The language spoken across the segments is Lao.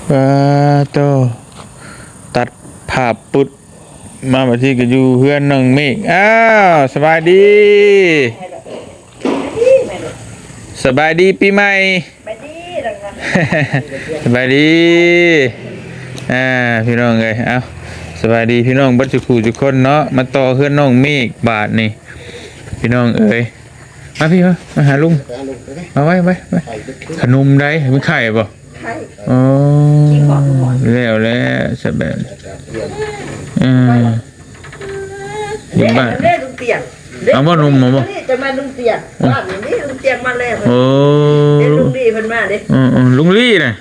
ປາໂຕ ຕັດພາບປຶດມາ ບາດນີ້ກໍຢູ່ເຮືອນນ້ອງເມກ. ອ້າວ ສະບາຍດີ ສະບາຍດີປີໃໝ່. ສະບາຍດີ ອ່າ ພີ່ນ້ອງເອີຍ ເອົ້າ ສະບາຍດີພີ່ນ້ອງເບິດສູ່ຜູ້ສູ່ຄົນເນາະ. ມາຕໍ່ເຮືອນນ້ອງເມກບາດນີ້ ພີ່ນ້ອງເອີຍ. ມາພີ່ ມາ ມາຫາລຸງ ເອົາໄວ້ ໄວ້ ໄວ້ ຂະໜົມໃດ ມີໄຂ່ບໍ່? ໄຂ່ ອໍ ແລ້ວແຫຼະ ສະແບບ ເອີ ຢູ່ບ້ານ ເດ້ລຸງຕຽງ ເອົາບໍ່ໜຸ່ມ ເອົາບໍ່? ນີ້ຈະມາລຸງຕຽງ ບ້ານນີ້ລຸງຕຽງມາແລ້ວ. ໂອ້ ເດ້ລຸງດີເພິ່ນມາເດ້. ເອີໆ ລຸງລີນະ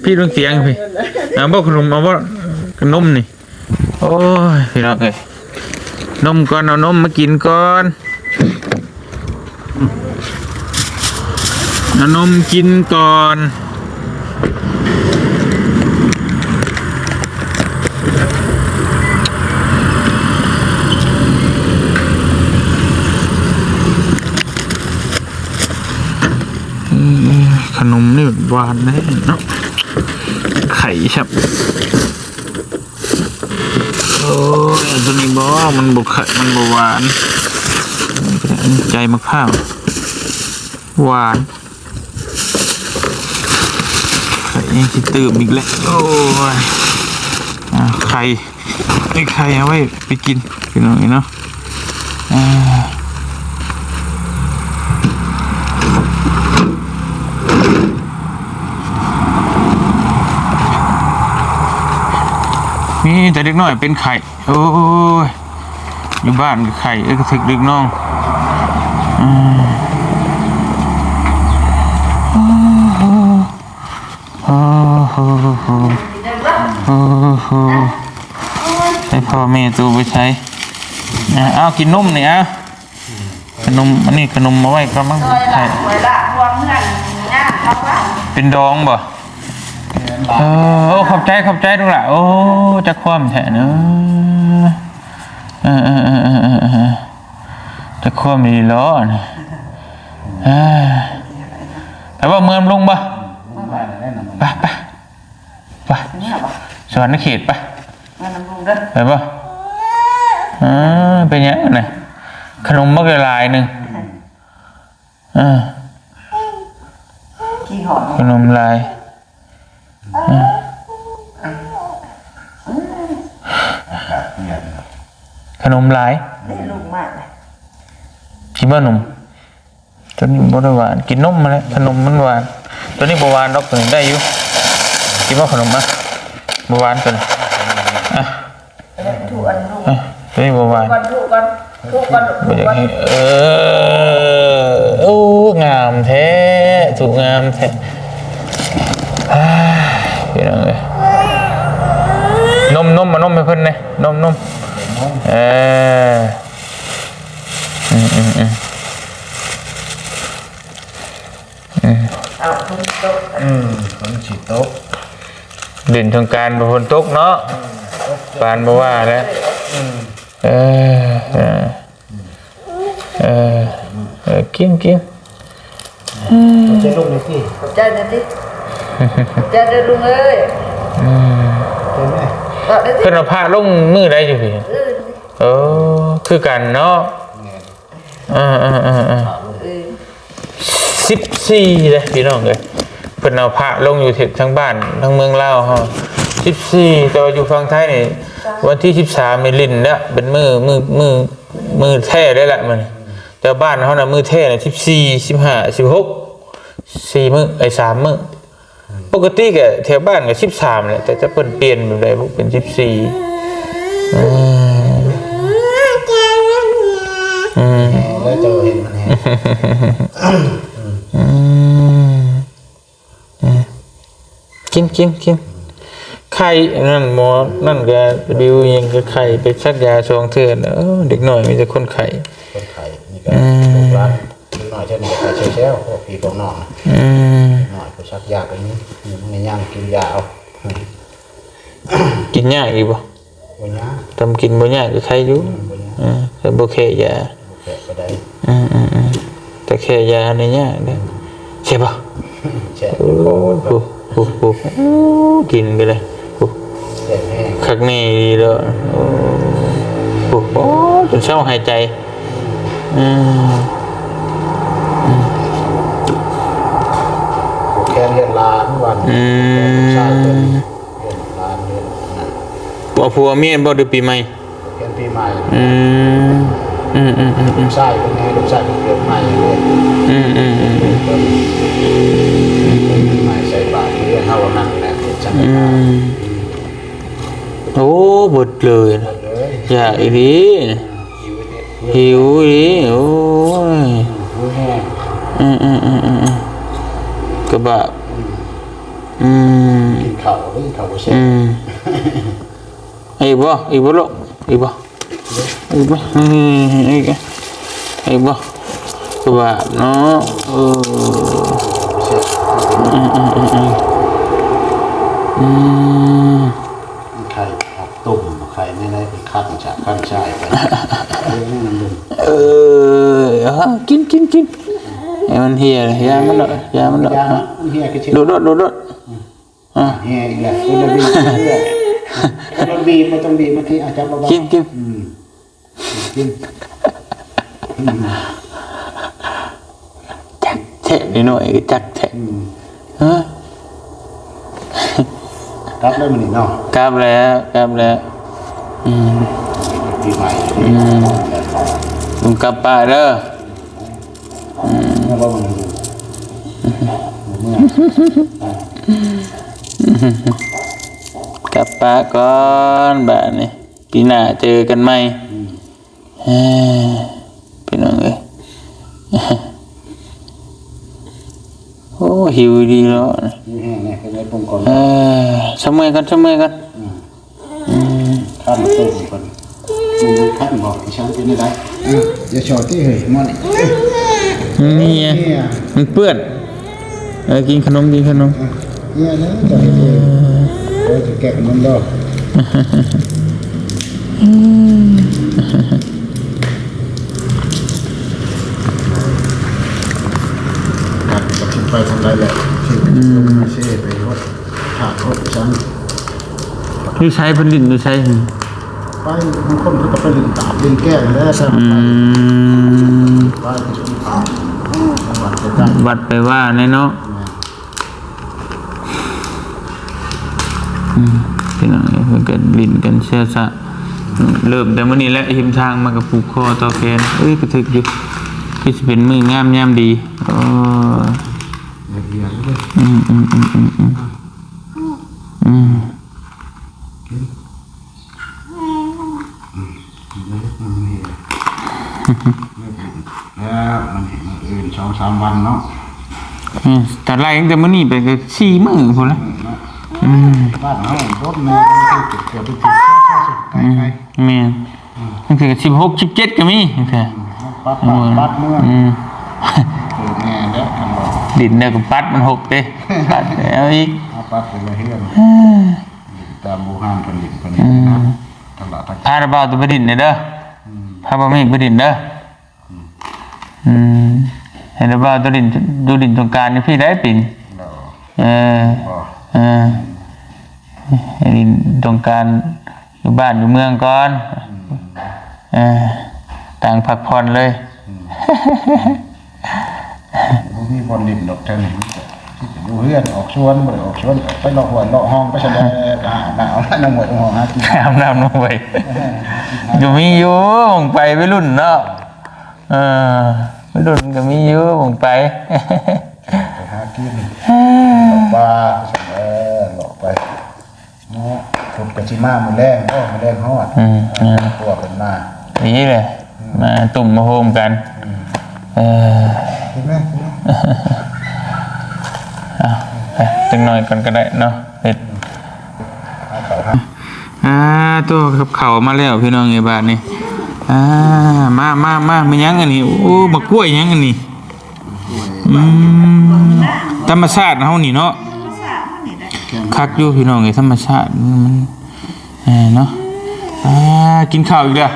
ພີ່ລຸງຕຽງພີ່ ເອົາບໍ່ຂະໜົມ ເອົາບໍ່ຂະໜົມນີ້? ໂອ້ຍ ພີ່ນ້ອງເອີຍ ນົມກ່ອນ ເອົານົມມາກິນກ່ອນ ເອົານົມກິນກ່ອນ. ອືມ ຂະໜົມນີ້ຫວານແນ່ເນາະ ໄຂ່ຊ້ຳ. ໂອ້ຍ ຕົວນີ້ບໍ່ ມັນບໍ່ໄຂ່ ມັນບໍ່ຫວານ. ໃຈໝາກພ້າວ ຫວານ ໄຂ່ຍັງຊິຕື່ມອີກແຫຼະ. ໂອ້ຍ ອ່າ ໄຂ່ ໄອ້ໄຂ່ເອົາໄວ້ໄປກິນ ພີ່ນ້ອງເອີຍເນາະ. ອ່າ ມີແຕ່ເດັກນ້ອຍເປັນໄຂ້. ໂອ້ຍ ຢູ່ບ້ານກໍໄຂ້ ເອີ ກໍຖືກດຶກນ້ອງ. ອືມ ໂອ້ໂຫ ໂອ້ໂຫ ໂອ້ໂຫ ໃຫ້ພໍ່ແມ່ໂຕໄປໃສ? ອ່າ ເອົາກິນນົມນີ້ ເອົາ ຂະໜົມ ອັນນີ້ຂະໜົມເອົາໄວ້ກ່ອນ ມັນໄຂ້ ເປັນດອງບໍ່? ເອີ ໂອ້ ຂອບໃຈ ຂອບໃຈລູກຫຼ້າ. ໂອ້ ຈັກຄວາມແທ້ເນາະ. ເອີໆໆໆໆ ຈັກຄວາມອີ່ຫຼີເນາະ. ເອີ ໄປບໍ່ ເມືອນຳລຸງບໍ່? ໄປ ໄປ ໄປ ສະຫວັນນະເຂດໄປ ເມືອນຳລຸງເດີ ໄປບໍ່? ເອີ ເປັນຫຍັງນະ ຂະໜົມບັກຫຼາຍໜຶ່ງ. ເອີ ຂີ້ຫອດ ຂະໜົມຫຼາຍ. ເອີ ອາກາດປ່ຽນ ຂະໜົມຫຼາຍ ເດ້ ລຸງມາກເລີຍ ກິນບໍ່ໜົມ? ຕົວນີ້ບໍ່ໄດ້ຫວານ ກິນນົມຫັ້ນແຫຼະ ຂະໜົມມັນຫວານ. ຕົວນີ້ບໍ່ຫວານດອກ ຕົວນີ້ໄດ້ຢູ່ ກິນບໍ່ຂະໜົມ? ອ່ະ ບໍ່ຫວານຕົວນີ້ ອ່ະ ເອີ ຖືອັນ ອ່ະ ຕົວນີ້ບໍ່ຫວານ ທຸກກ່ອນ ທຸກກ່ອນ ທຸກກ່ອນ ບໍ່ຢາກໃຫ້ ເອີ ໂອ້ ງາມແທ້ ທຸກງາມແທ້. ອ່າ ພີ່ນ້ອງເອີຍ ນົມ ນົມ ເອົານົມໃຫ້ເພິ່ນແດ່ ນົມ ນົມ ເອີ ອືມໆໆ ອືມ ເອົາ ຝົນຕົກ ອືມ ຝົນຊິຕົກ ຫຼິ້ນສົງການບໍ່ຝົນຕົກເນາະ ອືມ ປານບໍ່ວ່າແລ້ວ ອືມ ເອີ ເອີ ເອີ ເອີ ກິນ ກິນ ຂອບໃຈລຸງແດ່ຕິ ຂອບໃຈແດ່ຕິ ຂອບໃຈເດີລຸງເອີຍ ອືມ ຂອບໃຈແດ່ຕິ ເພິ່ນເອົາພະລົງມື້ໃດຢູ່ພີ້? ເອີ ຄືກັນເນາະ ແມ່ນ ເອີໆໆໆ ເອີ ສິບສີ່ເດ້ພີ່ນ້ອງເອີຍ ເພິ່ນເອົາພະລົງຢູ່ທີ່ທາງບ້ານທາງເມືອງລາວເຮົາ ສິບສີ່ ແຕ່ວ່າຢູ່ຝັ່ງໄທນີ້ ວັນທີສິບສາມນີ້ຫຼິ້ນແລ້ວ ເປັນມື້ ມື້ ມື້ ມື້ແທ້ເລີຍລະມື້ນີ້ ແຕ່ບ້ານເຮົານະມື້ແທ້ນະ ສິບສີ່ ສິບຫ້າ ສິບຫົກ ສີ່ມື້ ເອີຍ ສາມມື້. ປົກກະຕິກະແຖວບ້ານກະສິບສາມແຫຼະ ແຕ່ຈະເພິ່ນປ່ຽນແບບໃດບຸ ເປັນສິບສີ່ ເອີ ອືມ ແລ້ວເຈົ້າເຫັນມັນແຮງ ອືມ ອືມ ກິນ ກິນ ກິນ ໄຂ້ ອັນນັ້ນໝໍນັ້ນກະດິວອີ່ຫຍັງກະໄຂ້ ໄປສັກຢາສອງເທື່ອ ເອີ ເດັກນ້ອຍມີແຕ່ຄົນໄຂ້ ຄົນໄຂ້ ນີ້ກະ ອືມ ລູກຫຼານ ເດັກນ້ອຍເທື່ອນີ້ກໍໄປແຊວໆ ພວກພີ່ພວກນ້ອງນະ ອືມ ເດັກນ້ອຍໄປສັກຢາກໍມີ ຍັງກິນຢາເອົາ ກິນຍາກຢູ່ບໍ່? ບໍ່ຍາກ ທຳກິນບໍ່ຍາກກໍໄຄຢູ່ ອືມ ບໍ່ຍາກ ເອີ ແຕ່ບໍ່ແຄຢາ ບໍ່ແຄກໍໄດ້ ອືມໆໆ ແຕ່ແຄຢານີ້ຍາກເດ້ ອືມ ແຊບບໍ່? ແຊບ ໂອ້ໂຫ ໂອ້ໂຫ ໂອ້ ກິນໄປເລີຍ ໂອ້ ແຊບແຮງ ຄັກແນ່ອີ່ຫຼີເດີ. ໂອ້ ໂອ້ ໂອ້ ຈົນເຊົາຫາຍໃຈ. ອືມ ອືມ ຜູກແຂນເຮືອນຫຼານວັນ ອືມ ແຂນລູກຊາຍເພິ່ນ ເຮືອນຫຼານເຮືອນນັ້ນ ເອົາຜົວເມຍບໍ່ ຫຼືປີໃໝ່? ເປັນປີໃໝ່. ອືມ ອືມໆໆໆ ລູກຊາຍເພິ່ນແດ່ ລູກຊາຍເພິ່ນເກີດໃໝ່ເດ້. ອືມໆໆໆ ເພິ່ນປີໃໝ່ໃສ່ບາດເຮືອນເຮົານັ້ນແຫຼະ ເຮັດສັງກະທານ. ອືມ ໂອ້ ເບິດເລີຍ ເບິດເລີຍ ຢາກອີ່ຫຼີ ຫິວອີ່ຫຼີ. ໂອ້ຍ ຫິວແຮງ. ອືມໆໆໆໆ ກະບາດ. ອືມ ອືມ ກິນເຂົ້າເດີ ເຂົ້າບໍ່ແຊບ. ອືມ ອີກບໍ່? ອີກບໍ່ລູກ? ອີກບໍ່? ອີກບໍ່? ອີກ ອີກ ອີກບໍ່? ຄືວ່າເນາະ ເອີ ອືມ ອືມ ອືມ ໄຂ່ຜັກຕົ້ມ ໄຂ່ແນວໃດ ຄັນຈາກຄັນຊາຍໄປ ເອີ ເອີ ກິນ ກິນ ກິນ ໃຫ້ມັນເຫ່ຍ ຢາມັນເນາະ ຢາມັນເນາະ ຢາມັນເຫ່ຍ ຄືຊິ ດູດ ດູດ ດູດ ອືມ ອ່ະ ແຫ່ອີກແລ້ວ ຄົນລະບີບເລື້ອຍ ຄົນລະບີບ ບໍ່ຕ້ອງບີບມາທີ່ ອາ ຈັບເບົາໆ ກິນ ກິນ ອືມ ກິນ ອືມ ຈັກແທ້ ນ້ອຍໆ ຈັກແທ້ ອືມ ຮະ ກັບແລ້ວມື້ນີ້ເນາະ ກັບແລ້ວ ກັບແລ້ວ ອືມ ປີໃໝ່ ອືມ ລຸງກັບປ້າເດີ. ອືມ ເມື່ອບໍ່ ເມື່ອ ກັບປ້າກ່ອນບາດນີ້ ປີໜ້າເຈີກັນໃໝ່. ອືມ ເອີ ພີ່ນ້ອງເອີຍ ໂອ້ ຫິວດີເນາະ ຫິວແຮງແນ່ ເປັນໄງ ປຸງກ່ອນ ເອີ ຊະເມື່ອຍກ່ອນ ຊະເມື່ອຍກ່ອນ ອືມ ອືມ ຄັນຕົ້ມກ່ອນ ມັນຄັນບໍ່ ອີ່ຫຍັງເປັນໄດ້ ອືມ ຢ່າຊອດຕິເຮີ້ຍ ໝໍນີ້ ມັນເຫື່ອ ມັນເປື້ອນ ເອີ ກິນຂະໜົມ ກິນຂະໜົມ ເຫື່ອແລ້ວ ເຈົ້າເຮັດເອງ ເອີ ເຈົ້າຈະແກະຂະໜົມບໍ່ ອືມ ກັນ ໄປທາງໃດແຫຼະ ອືມ ເຊໄປໂລດ ຖ້າໂລດຊັ້ນ ຢູ່ໃສ ເພິ່ນຫຼິ້ນຢູ່ໃສ? ໄປ ບາງຄົນເພິ່ນກໍໄປຫຼິ້ນຕາດຫຼິ້ນແກ້ງແຫຼະ ອືມ ໄປ ໄປ ວັດໄປວ່າແນ່ເນາະ ແມ່ນ ອືມ ພີ່ນ້ອງເອີຍ ເພິ່ນກໍຫຼິ້ນກັນເຊຊະ ເລີ່ມແຕ່ມື້ນີ້ແຫຼະ ຮິມທາງມາກໍຜູກຄໍຕໍ່ແຂນ ເອີຍ ກະຖືກຢູ່ ຄືຊິເປັນມື້ງາມຍາມດີ ໂອ້ ອືມ ອືມ ອືມ ອືມ ອືມ ອືມ ອືມ ແລ້ວມັນມື້ອື່ນສອງສາມວັນເນາະ ອືມ ແຕ່ໄລ່ຕັ້ງແຕ່ມື້ນີ້ໄປກໍສີ່ມື້ພຸ້ນລະ ອືມ ບ້ານເຮົາລົດແມ່ນເກືອບໄປເຖິງ ອືມ ແມ່ນ ອືມ ບາງເທື່ອກໍສິບຫົກ ສິບເຈັດກໍມີ ບາງເທື່ອ ປັດ ປັດ ປັດເມືອ ອືມ ເອີ ແມ່ນແລ້ວ ດິນແລ້ວກໍປັດມັນຫົກເດ້ ປັດແລ້ວອີກ ເອົາປັດໄປເຮືອນ ຕາມບູຮານເພິ່ນດິນເພິ່ນ ອືມ ທັງຫຼາຍທັງ ພາລະບ່າວໂຕໄປດິນເດີ ອືມ ພາບ່າວເມກໄປດິນເດີ ອືມ ອືມ ໃຫ້ລະບ່າວໂຕດິນ ໂຕດິນສົງການຢູ່ພີ້ໄດ້ປີນີ້ ເອີ ເອີ ໃຫ້ດິນສົງການ ຢູ່ບ້ານຢູ່ເມືອງກ່ອນ ອືມ ເອີ ຕ່າງພັກຜ່ອນເລີຍ ອືມ ບໍ່ມີບ່ອນຫຼິ້ນດອກແຖວນີ້ ມີແຕ່ຢູ່ເຮືອນ ອອກສວນ ບໍ່ໄດ້ອອກສວນ ໄປເລາະຫ້ວຍເລາະຮ່ອງ ໄປຊະແດ່ ໄປຫານ້ຳ ເອົານ້ຳຫ້ວຍນ້ຳຮ່ອງຫາກິນ ຫານ້ຳຫ້ວຍ ກໍມີຢູ່ ໝ່ອງໄປໄວລຸ້ນເນາະ ເອີ ໄວລຸ້ນກໍມີຢູ່ ໝ່ອງໄປ ໄປຫາກິນ ເລາະປ່າ ເອີ ເລາະໄປ ເນາະ ພຸດກໍຊິມາມື້ແລງເນາະ ມື້ແລງຮອດ ອືມ ເອີ ພວກເພິ່ນມາ ດີເລີຍ ອືມ ມາຕຸ້ມມາໂຮມກັນ ອືມ ເອີ ກິນໄໝ ກິນໄໝ ເອົາ ໄປ ຈັກໜ້ອຍກ່ອນກໍໄດ້ເນາະ ເຮັດ ອືມ ເອົາເຂົ້າ ອ່າ ໂຕ ກັບເຂົ້າມາແລ້ວ ພີ່ນ້ອງເອີຍ ບາດນີ້ ອ່າ ມາ ມາ ມາ ແມ່ນຫຍັງອັນນີ້? ໂອ້ ໝາກກ້ວຍຫຍັງອັນນີ້? ອືມ ທຳມະຊາດເຮົານີ້ເນາະ ຄັກຢູ່ພີ່ນ້ອງເອີຍ ທຳມະຊາດມັນ ເອີ ເນາະ ອ່າ ກິນເຂົ້າອີກແລ້ວ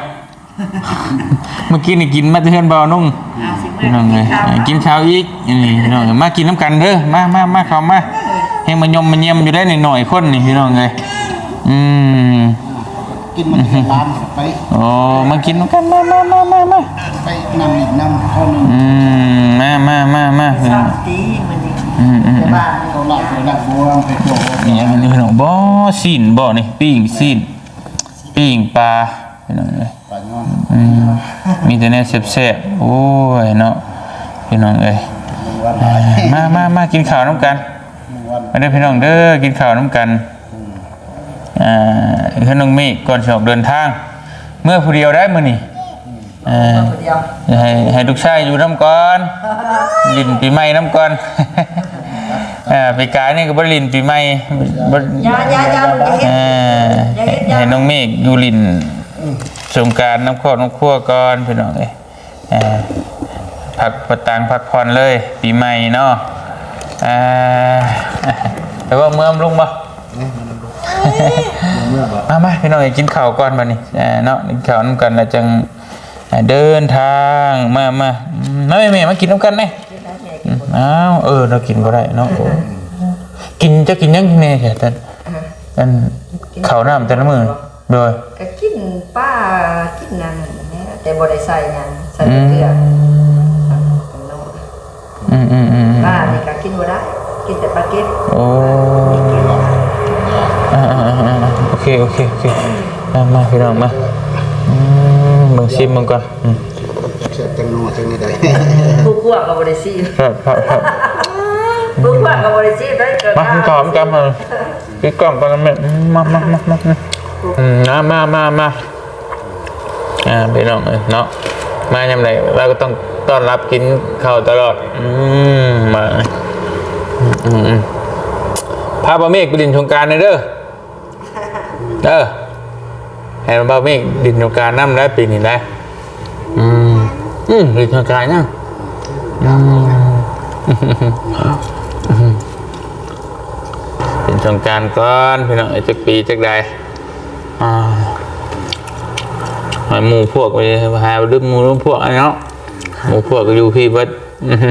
ມື້ກີ້ນີ້ກິນມາແຕ່ເຮືອນບ່າວນຸ່ງ ພີ່ນ້ອງເອີຍ ກິນເຂົ້າອີກ ນີ້ພີ່ນ້ອງເອີຍ ມາກິນນຳກັນເດີ ມາ ມາ ມາ ເຂົ້າມາ ແຮງມາຍົມມາຢ້ຽມຢູ່ໄດ໋ ນ້ອຍໆຄົນນີ້ ພີ່ນ້ອງເອີຍ. ອືມ ກິນມັນຈະລາມໄປ. ໂອ້ ມາກິນນຳກັນ ມາ ມາ ມາ ມາ ໄປນຳອີກນຳເຂົາໜຶ່ງ. ອືມ ມາ ມາ ມາ ມາ ສາມປີມື້ນີ້. ອືມໆໆ ເຂົາລາບເຂົາລາບບວງໄປໂຕ. ອີຫຍັງນີ້ພີ່ນ້ອງ? ບໍ່ ຊີ້ນບໍ່ນີ້? ປີ້ງຊີ້ນ ປີ້ງປາ ພີ່ນ້ອງເອີຍ. ປາຍອນ. ອືມ ມີແຕ່ແນວແຊບໆ. ໂອ້ຍເນາະ ພີ່ນ້ອງເອີຍ. ມາ ມາ ມາກິນເຂົ້ານຳກັນ. ມາເດີພີ່ນ້ອງເດີ ກິນເຂົ້ານຳກັນ. ອືມ ອ່າ ເຮືອນນ້ອງເມກ ກ່ອນຊິອອກເດີນທາງ ເມືອຜູ້ດຽວໄດ໋ມື້ນີ້. ອືມ ເອີ ເມືອຜູ້ດຽວ ໃຫ້ ໃຫ້ລູກຊາຍຢູ່ນຳກ່ອນ ຫຼິ້ນປີໃໝ່ນຳກ່ອນ. ເອີ ປີກາຍນີ້ກໍບໍ່ໄດ້ຫຼິ້ນປີໃໝ່ ບໍ່ ຢ່າ ຢ່າ ຢ່າ ເອີ ຢ່າເຮັດ ຢ່າ ໃຫ້ນ້ອງເມກຢູ່ຫຼິ້ນ ອືມ ສົງການນຳຄອບນຳຄົວກ່ອນ ພີ່ນ້ອງເອີຍ. ເອີ ພັກ ພັກຕັງ ພັກຜ່ອນເລີຍ ປີໃໝ່ເນາະ. ເອີ ໄປເວົ້າເມືອນຳລຸງບໍ່? ເອີ ເມືອນຳລຸງ ເມືອນບໍ່? ມາ ມາ ພີ່ນ້ອງເອີຍ ກິນເຂົ້າກ່ອນບັດນີ້ ເອີ ເນາະ ກິນເຂົ້ານຳກັນແລ້ວຈັ່ງ ເດີນທາງມາ ມາ. ອືມ ມາແມ່ ມາກິນນຳກັນແດ່. ອືມ ອ້າວ ເອີ ລາວກິນບໍ່ໄດ້ເນາະ. ໂອ້ ກິນ ເຈົ້າກິນຫຍັງແດ່ແທ້? ອັນ ເຂົ້ານ້ຳແຕ່ລະມື້. ໂດຍ ກໍກິນປາ ກິນອັນນັ້ນແຫຼະ ແຕ່ບໍ່ໄດ້ໃສ່ຫຍັງ ໃສ່ແຕ່ເກືອ. ອືມ ອືມໆໆໆ ປານີ້ກໍກິນບໍ່ໄດ້ ກິນແຕ່ປາເກັດ. ໂອ້ ອ່າໆໆໆ ໂອເຄ ໂອເຄ ໂອເຄ. ມາ ມາ ພີ່ນ້ອງມາ. ອືມ ເບິ່ງ ຊິມເບິ່ງກ່ອນ. ອືມ ແຊບຈັ່ງນົວຈັ່ງນີ້ໄດ໋. ຜູ້ຄົວກໍບໍ່ໄດ້ຊິມ. ຄັບ ຄັບ ຄັບ. ຜູ້ຄົວກໍບໍ່ໄດ້ຊິມໄດ້. ມາ ກິນເຂົ້ານຳກັນ. ປິດກ້ອງກ່ອນນະແມ່. ມາ ມາ ມາ ມາ. ອືມ ມາ ມາ ມາ ມາ. ອ່າ ພີ່ນ້ອງເອີຍເນາະ ມາຍາມໃດລາວກໍຕ້ອງຕ້ອນຮັບກິນເຂົ້າຕະຫຼອດ. ອືມ ມາ ອືມ ອືມ ພາບ່າວເມກໄປຫຼິ້ນສົງການແດ່ເດີ. ເອີ ໃຫ້ບ່າວເມກຫຼິ້ນສົງການນຳໄດ໋ ປີນີ້ໄດ໋. ອືມ ອືມ ຫຼິ້ນສົງການນຳ. ອືມ ຫຼິ້ນສົງການກ່ອນ ພີ່ນ້ອງເອີຍ ຈັກປີຈັກໃດ. ອ່າ ໃຫ້ໝູ່ພວກໄປຫາລືມໝູ່ລືມພວກເນາະ. ໝູ່ພວກກໍຢູ່ພີ້ເບິດ. ອືມ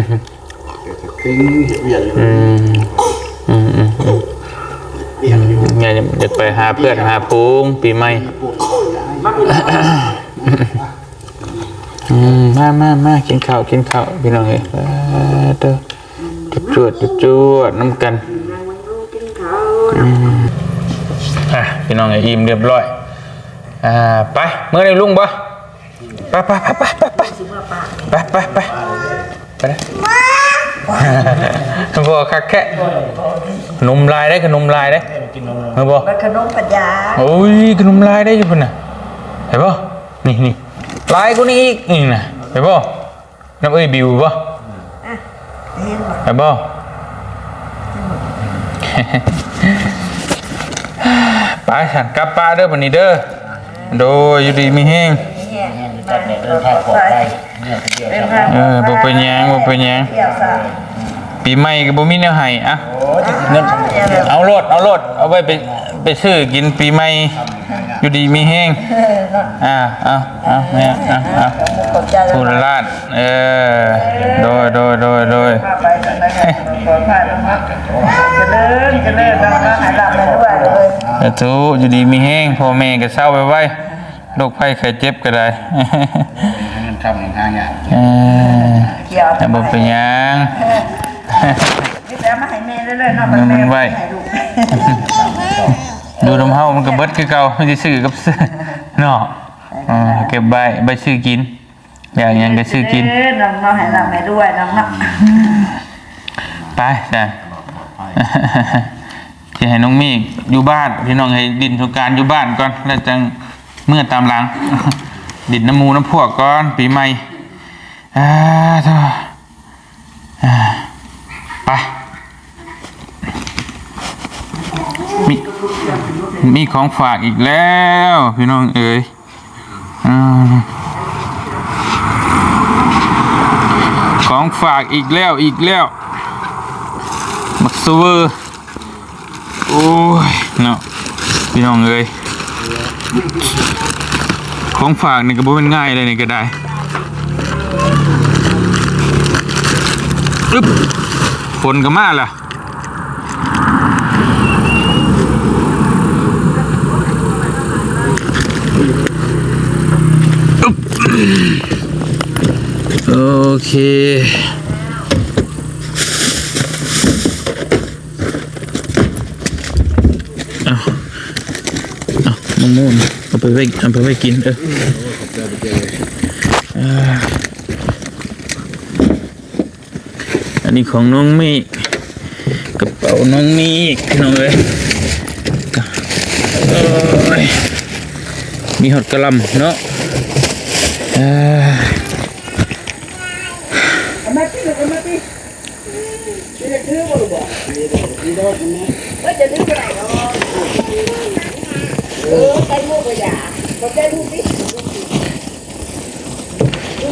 ອືມ ອືມ ອືມ ຢາກໄປຫາເພື່ອນຫາຝູງປີໃໝ່. ອືມ ມາ ມາ ມາ ກິນເຂົ້າ ກິນເຂົ້າ ພີ່ນ້ອງເອີຍ. ເອີ ເດີ ຈວດໆ ຈວດໆ ນຳກັນ. ອືມ ອ່ະ ພີ່ນ້ອງເອີຍ ອີ່ມຮຽບຮ້ອຍ. ອ່າ ໄປ ເມືອນຳລຸງບໍ່? ໄປ ໄປ ໄປ ໄປ ໄປ ໄປ ໄປ ໄປ ໄປ ບໍ່ ຄັກແທ້. ຂະໜົມຫຼາຍເດ້ ຂະໜົມຫຼາຍເດ້. ເອີ ບໍ່ ບັດຂະໜົມປັນຍາ. ໂອ້ຍ ຂະໜົມຫຼາຍເດ້ຢູ່ພຸ້ນນະ. ເຫັນບໍ່? ນີ້ ນີ້ ຫຼາຍກວ່ານີ້ອີກ ນີ້ນະ. ເຫັນບໍ່? ນຳເອື້ອຍບິວບໍ່? ອ່ະ ເຫັນບໍ່? ເຫັນບໍ່? ເຫັນບໍ່? ໄປຊັ້ນ ກັບປະເດີບັດນີ້ເດີ. ໂດຍ ຢູ່ດີມີແຮງ. ມີແຮງ ເດີນທາງປອດໄພ. ເອີ ບໍ່ເປັນຫຍັງ ບໍ່ເປັນຫຍັງ. ປີໃໝ່ກໍບໍ່ມີແນວໃຫ້. ອ່ະ ໂອ້ຍ ເງິນ ເອົາໂລດ ເອົາໂລດ ເອົາໄວ້ໄປ ໄປຊື້ກິນປີໃໝ່. ຢູ່ດີມີແຮງ. ອ່າ ເອົາ ເອົາ ແມ່ ເອົາ ເອົາ ຂອບໃຈຫຼາຍໆ. ເອີ ໂດຍ ໂດຍ ໂດຍ ໂດຍ. ປອດໄພ ຈະເລີນ ຈະເລີນ ໃຫ້ລ່ຳໃຫ້ລວຍເດີ. ສາທຸ ຢູ່ດີມີແຮງ ພໍ່ແມ່ກໍເຊົາໄວໆ ໂລກໄພໄຂ້ເຈັບກໍໄດ້. ເງິນຄຳຫາຍາກ. ເອີ ບໍ່ເປັນຫຍັງ. ມີແຕ່ເອົາມາໃຫ້ແມ່ເລີຍເນາະ ມັນໄວ ໃຫ້ລູກ. ຢູ່ນຳເຮົາມັນກໍເບິດຄືເກົ່າ ມີແຕ່ຊື້ກັບຊື້ເນາະ. ເອີ ເກັບໄວ້ ໄວ້ຊື້ກິນ ຢາກຫຍັງກໍຊື້ກິນ. ເອີ ນ້ອງໆ ໃຫ້ລ່ຳໃຫ້ລວຍນ້ອງເນາະ. ໄປ ຈ້າ ຊິໃຫ້ນ້ອງເມກຢູ່ບ້ານ ພີ່ນ້ອງ ໃຫ້ຫຼິ້ນສົງການຢູ່ບ້ານກ່ອນ ແລ້ວຈັ່ງເມືອຕາມຫຼັງ ຫຼິ້ນນຳໝູ່ນຳພວກກ່ອນ ປີໃໝ່. ອ່າ ໂທ້ ອ່າ ໄປ ມີ ມີຂອງຝາກອີກແລ້ວ ພີ່ນ້ອງເອີຍ. ອ່າ ຂອງຝາກອີກແລ້ວ ອີກແລ້ວ ບັກສະເວີ. ໂອ້ຍເນາະ ພີ່ນ້ອງເອີຍ ຂອງຝາກນີ້ກໍບໍ່ແມ່ນງ່າຍເດ້ ນີ້ກໍໄດ້. ອຶບ ຝົນກໍມາລະ. ໂອເຄ ເອົາ ເອົາ ມະມ່ວງ ເອົາໄປໄວ້ ເອົາໄປໄວ້ກິນ ເອີ ອ່າ ອັນນີ້ຂອງນ້ອງເມກ ກະເປົານ້ອງເມກ ພີ່ນ້ອງເອີຍ ໂອ້ຍ ມີຮອດກະຫຼ່ຳເນາະ ອ່າ ເອົາມາຕິ ເອົາມາຕິ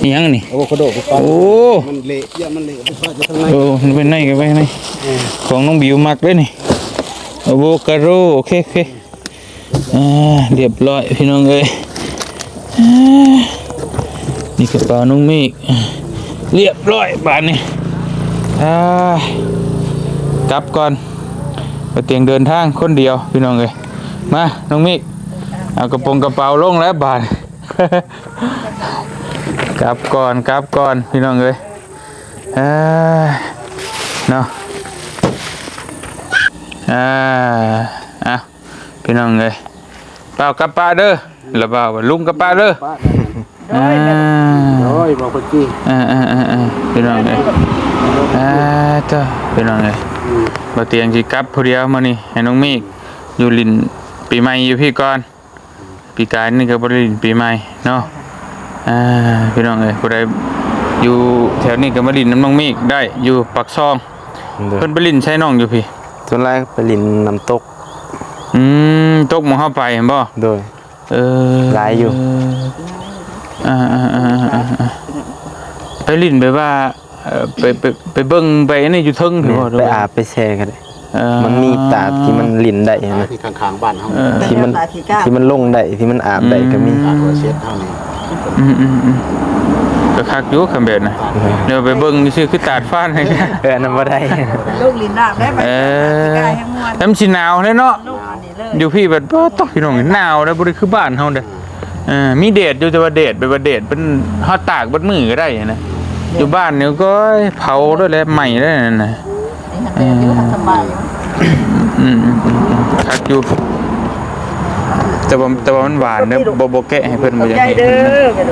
ອີ່ຫຍັງນີ້? ອາໂວຄາໂດ ໂອ້ ມັນເລະ ຢ່າມັນເລະ ໄປປະຢູ່ທາງໃນ ໂອ້ ມັນເປັນໃນ ໄປໃນ ເອີ ຂອງນ້ອງບິວມັກເດ້ນີ້ ອາໂວຄາໂດ ໂອເຄ ໂອເຄ ອ່າ ລຽບຮ້ອຍ ພີ່ນ້ອງເອີຍ ອ່າ ນີ້ກະເປົານ້ອງເມກ ລຽບຮ້ອຍບາດນີ້ ອ່າ ກັບກ່ອນ ປະຕຽງເດີນທາງຄົນດຽວ ພີ່ນ້ອງເອີຍ ມາ ນ້ອງເມກ ເອົາກະໂປງກະເປົາລົງແລ້ວບາດ ກັບກ່ອນ ກັບກ່ອນ ພີ່ນ້ອງເອີຍ ອ່າ ເນາະ ອ່າ ອ່ະ ພີ່ນ້ອງເອີຍ ບ່າວກັບປະເດີ ລະບ່າວວ່າລຸງກັບປະເດີ ໂດຍ ອ່າ ໂດຍ ບໍ່ຄົນຈີ ອ່າ ອ່າ ອ່າ ອ່າ ພີ່ນ້ອງເອີຍ ອ່າ ເຈົ້າ ພີ່ນ້ອງເອີຍ ອືມ ບໍ່ຕຽງຊິກັບຜູ້ດຽວມື້ນີ້ ໃຫ້ນ້ອງເມກຢູ່ຫຼິ້ນປີໃໝ່ຢູ່ພີ້ກ່ອນ ປີກາຍນີ້ກະບໍ່ໄດ້ຫຼິ້ນປີໃໝ່ເນາະ ອ່າ ພີ່ນ້ອງເອີຍ ຜູ້ໃດຢູ່ແຖວນີ້ກະມາຫຼິ້ນນຳນ້ອງເມກໄດ້ ຢູ່ປາກຊ່ອງ ໂດຍ ເພິ່ນໄປຫຼິ້ນໃສນ້ອງຢູ່ພີ້? ສ່ວນຫຼາຍໄປຫຼິ້ນນ້ຳຕົກ ອືມ ຕົກໝ່ອງເຮົາໄປຫັ້ນບໍ່? ໂດຍ ເອີ ຫຼາຍຢູ່ ອ່າ ອ່າ ອ່າ ໄປຫຼິ້ນແບບວ່າ ເອີ ໄປ ໄປ ໄປເບິ່ງໄປອັນນີ້ຢູ່ເທິງ ແມ່ນ ພຸ້ນບໍ່ ໄປອາບໄປແຊ່ກະໄດ້ ເອີ ມັນມີຕາດທີ່ມັນຫຼິ້ນໄດ້ຫັ້ນນະ ທີ່ຂ້າງໆບ້ານເຮົາ ເອີ ທີ່ມັນ ທີ່ມັນລົງໄດ້ ທີ່ມັນອາບໄດ້ກະມີ ອືມ ຕາດຫົວເຊັດເຮົານີ້ ອືມໆໆ ກະຄັກຢູ່ຄັນແບບນັ້ນ ເອີ ດຽວໄປເບິ່ງຊື່ຄືຕາດຟານ ເອີ ອັນນັ້ນບໍ່ໄດ້ ລົງຫຼິ້ນນ້ຳໄດ້ ເອີ ແລ້ວມັນຊິໜາວແລ້ວເນາະ ຢູ່ພີ້ບັດ ປາດໂທ້ ພີ່ນ້ອງ ໜາວແລ້ວ ບໍ່ໄດ້ຄືບ້ານເຮົາເດ້ ເອີ ມີແດດຢູ່ ແຕ່ວ່າແດດແບບວ່າແດດເປັນ ເຮົາຕາກເບິດມື້ກະໄດ້ຫັ້ນນະ ຢູ່ບ້ານນີ້ກະເຜົາໂລດແຫຼະ ໄໝ້ໂລດຫັ້ນນະ ເອີ ອືມ ຄັກຢູ່ ແຕ່ວ່າ ແຕ່ວ່າມັນຫວານເດີ ບໍ່ ບໍ່ແກະໃຫ້ເພິ່ນ ບໍ່ຢາກໃຫ້ເພິ່ນ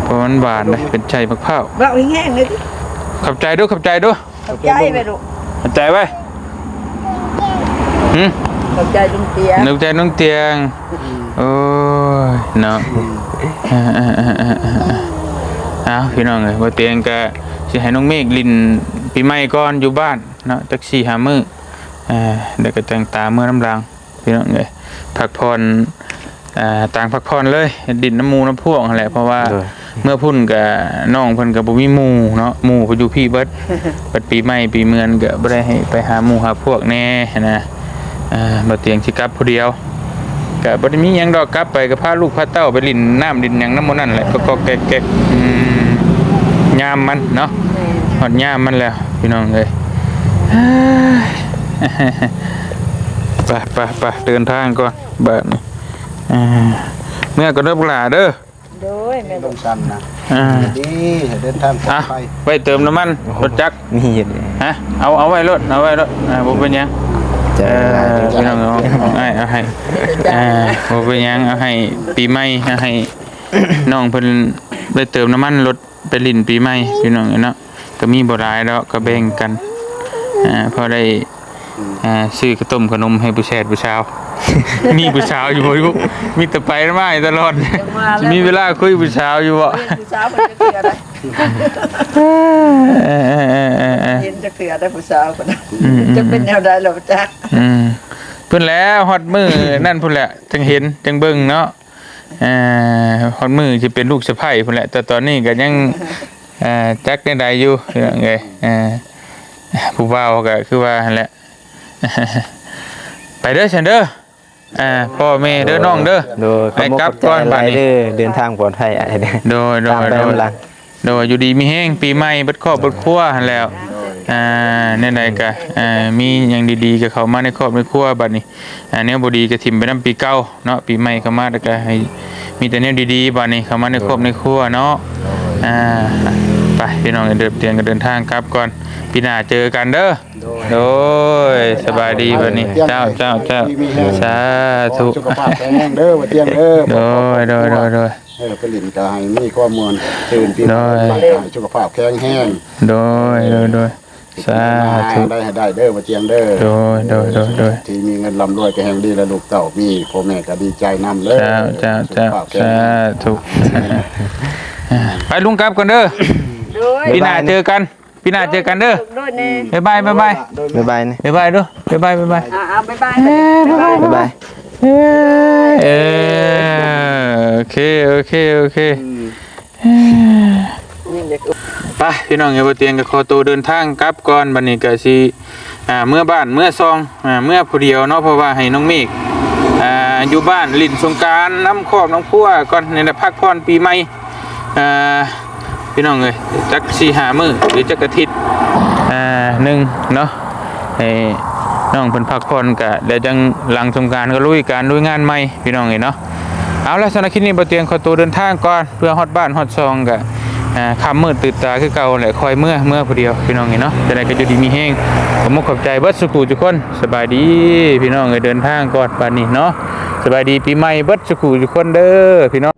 ເພາະມັນຫວານເດ້ ເປັນໃສ່ໝາກພ້າວ ເວົ້າແຮງໆເລີຍຕິ ຂອບໃຈດູ ຂອບໃຈດູ ຂອບໃຈແມ່ລູກ ຂອບໃຈໄວ້ ຫື ຂອບໃຈລຸງຕຽງ ຂອບໃຈລຸງຕຽງ ໂອ້ຍ ເນາະ ເອົາ ພີ່ນ້ອງເອີຍ ບໍ່ຕຽງກະຊິໃຫ້ນ້ອງເມກຫຼິ້ນປີໃໝ່ກ່ອນຢູ່ບ້ານເນາະ ຈັກສີ່ຫ້າມື້ ແລ້ວກະຈັ່ງຕາມເມືອນຳຫຼັງ ພີ່ນ້ອງເອີຍ ພັກຜ່ອນ ອ່າ ຕ່າງພັກຜ່ອນເລີຍ ຫຼິ້ນນຳໝູ່ນຳພວກຫັ້ນແຫຼະ ເພາະວ່າ ໂດຍ ເມືອພຸ້ນກະນ້ອງເພິ່ນກະບໍ່ມີໝູ່ເນາະ ໝູ່ເພິ່ນຢູ່ພີ້ເບິດ ບັດປີໃໝ່ປີເມືອນກະບໍ່ໄດ້ໃຫ້ໄປຫາໝູ່ຫາພວກແດ່ຫັ້ນນະ ອ່າ ບໍ່ຕຽງຊິກັບຜູ້ດຽວ ກະບໍ່ໄດ້ມີຫຍັງດອກ ກັບໄປກະພາລູກພາເຕົ້າໄປຫຼິ້ນນ້ຳຫຼິ້ນຫຍັງນຳໝູ່ນັ້ນແຫຼະ ກອກໆແກກໆ ອືມ ຍາມມັນເນາະ ແມ່ນ ຮອດຍາມມັນແລ້ວ ພີ່ນ້ອງເອີຍ ໄປໆໆ ເດີນທາງກ່ອນ ບາດນີ້ ອ່າ ເມືອກ່ອນເດີບັກຫຼ້າເດີ ໂດຍ ແມ່ນ ລົງຊັນນະ ອ່າ ດີ ໃຫ້ເດີນທາງປອດໄພ ໄວ້ເຕີມນ້ຳມັນລົດຈັກ ມີເຮັດ ຮະ ເອົາ ເອົາໄວ້ໂລດ ເອົາໄວ້ໂລດ ອ່າ ບໍ່ເປັນຫຍັງ ເອີ ພີ່ນ້ອງເນາະ ອ້າຍເອົາໃຫ້ ອ່າ ບໍ່ເປັນຫຍັງ ເອົາໃຫ້ປີໃໝ່ ເອົາໃຫ້ນ້ອງເພິ່ນໄດ້ເຕີມນ້ຳມັນລົດ ໄປຫຼິ້ນປີໃໝ່ ພີ່ນ້ອງເອີຍເນາະ ກະມີບໍ່ຫຼາຍດອກ ກະແບ່ງກັນ ອ່າ ພໍໄດ້ ອ່າ ຊື້ຂະຕົ້ມຂະໜົມໃຫ້ຜູ້ແຊດຜູ້ສາວ ມີຜູ້ສາວຢູ່ບໍ່? ມີແຕ່ໄປນຳອ້າຍຕະຫຼອດ ຊິມີເວລາຄຸຍຜູ້ສາວຢູ່ບໍ່? ຜູ້ສາວເພິ່ນຈັກເທື່ອໃດ ເອີ ເອີ ເອີ ເອີ ເອີ ເຫັນຈັກເທື່ອໃດຜູ້ສາວເພິ່ນ ອືມ ຈັກເປັນແນວໃດລະຈັກ ອືມ ພຸ້ນແຫຼະ ຮອດມື້ນັ້ນພຸ້ນແຫຼະ ຈັ່ງເຫັນຈັ່ງເບິ່ງເນາະ ອ່າ ຮອດມື້ຊິເປັນລູກສະໃພ້ພຸ້ນແຫຼະ ແຕ່ຕອນນີ້ກະຍັງ ອ່າ ຈັກແນວໃດຢູ່ ພີ່ນ້ອງເອີຍ ອ່າ ຜູ້ບ່າວກະຄືວ່າຫັ້ນແຫຼະ ໄປເດີຊັ້ນເດີ ອ່າ ພໍ່ແມ່ເດີ ນ້ອງເດີ ໂດຍ ໃຫ້ກັບກ່ອນບາດນີ້ ເດີ ເດີນທາງປອດໄພອ້າຍເດີ ໂດຍ ໂດຍ ຕາມໄປນຳຫຼັງ ໂດຍ ຢູ່ດີມີແຮງ ປີໃໝ່ເບິດຄອບເບິດຄົວຫັ້ນແຫຼ້ວ ອ່າ ແນວໃດກໍ ອ່າ ມີຫຍັງດີໆກໍເຂົ້າມາໃນຄອບໃນຄົວບັດນີ້ ອ່າ ແນວບໍ່ດີກໍຖິ້ມໄປນຳປີເກົ່າເນາະ ປີໃໝ່ເຂົ້າມາແລ້ວກໍໃຫ້ມີແຕ່ແນວດີໆບັດນີ້ເຂົ້າມາໃນຄອບໃນຄົວເນາະ. ອ່າ ໄປພີ່ນ້ອງ ເດີນ ຕຽງກໍເດີນທາງກັບກ່ອນ ປີໜ້າເຈີກັນເດີ. ໂດຍ ໂດຍ ສະບາຍດີບັດນີ້ ເຈົ້າ ເຈົ້າ ເຈົ້າ ສາທຸ ສຸຂະພາບແຂງແຮງເດີ ບໍ່ຕຽງເດີ. ໂດຍ ໂດຍ ໂດຍ ໂດຍ ເອີ ໄປຫຼິ້ນກໍໃຫ້ມີຄວາມມ່ວນຊື່ນ ປີໃໝ່ ໂດຍ ກໍໃຫ້ສຸຂະພາບແຂງແຮງ. ໂດຍ ໂດຍ ໂດຍ ສາທຸ ໄດ້ໃຫ້ໄດ້ເດີ ບໍ່ຕຽງເດີ. ໂດຍ ໂດຍ ໂດຍ ໂດຍ ທີ່ມີເງິນລ່ຳລວຍກໍແຮງດີ ແລະ ລູກເຕົ້າມີ ພໍ່ແມ່ກໍດີໃຈນຳເດີ. ເຈົ້າ ເຈົ້າ ເຈົ້າ ສາທຸ ໄປ ລຸງກັບກ່ອນເດີ. ໂດຍ ປີໜ້າເຈີກັນ ປີໜ້າເຈີກັນເດີ. ໂດຍ ແນ່ ບາຍບາຍ ບາຍບາຍ ບາຍບາຍ ບາຍບາຍເດີ ບາຍບາຍ ບາຍບາຍ ອ່າ ບາຍບາຍ ເອີ ບາຍບາຍ ບາຍບາຍ ເອີ ເອີ ໂອເຄ ໂອເຄ ໂອເຄ ອືມ ໄປພີ່ນ້ອງເອີຍ ບໍ່ຕຽງກໍຂໍໂຕເດີນທາງກັບກ່ອນ ບັດນີ້ກໍຊິ ອ່າ ເມືອບ້ານເມືອຊ່ອງ ອ່າ ເມືອຜູ້ດຽວເນາະ ເພາະວ່າໃຫ້ນ້ອງເມກ ອ່າ ຢູ່ບ້ານຫຼິ້ນສົງການນຳຄອບນຳຄົວກ່ອນ ນີ້ແຫຼະ ພັກຜ່ອນປີໃໝ່ ອ່າ ພີ່ນ້ອງເອີຍ ຈັກສີ່ຫ້າມື້ ຫຼື ຈັກອາທິດ ອ່າ ໜຶ່ງເນາະ ໃຫ້ນ້ອງເພິ່ນພັກຜ່ອນກະ ແລ້ວຈັ່ງຫຼັງສົງການກໍລຸຍການລຸຍງານໃໝ່ ພີ່ນ້ອງເອີຍເນາະ. ເອົາລະ ສຳລັບຄລິບນີ້ ບໍ່ຕຽງຂໍໂຕເດີນທາງກ່ອນ ເພື່ອຮອດບ້ານຮອດຊ່ອງກະ ອ່າ ຄ່ຳມືດຕື່ນຕາຄືເກົ່າແຫຼະ ຄ່ອຍເມືອ ເມືອຜູ້ດຽວ ພີ່ນ້ອງເອີຍເນາະ. ຈັ່ງໃດກໍຢູ່ດີມີແຮງ ຂອບມຸກຂອບໃຈເບິດສູ່ຜູ້ສູ່ຄົນ. ສະບາຍດີພີ່ນ້ອງເອີຍ ເດີນທາງກ່ອນບັດນີ້ເນາະ. ສະບາຍດີປີໃໝ່ເບິດສູ່ຜູ້ສູ່ຄົນເດີພີ່ນ້ອງ.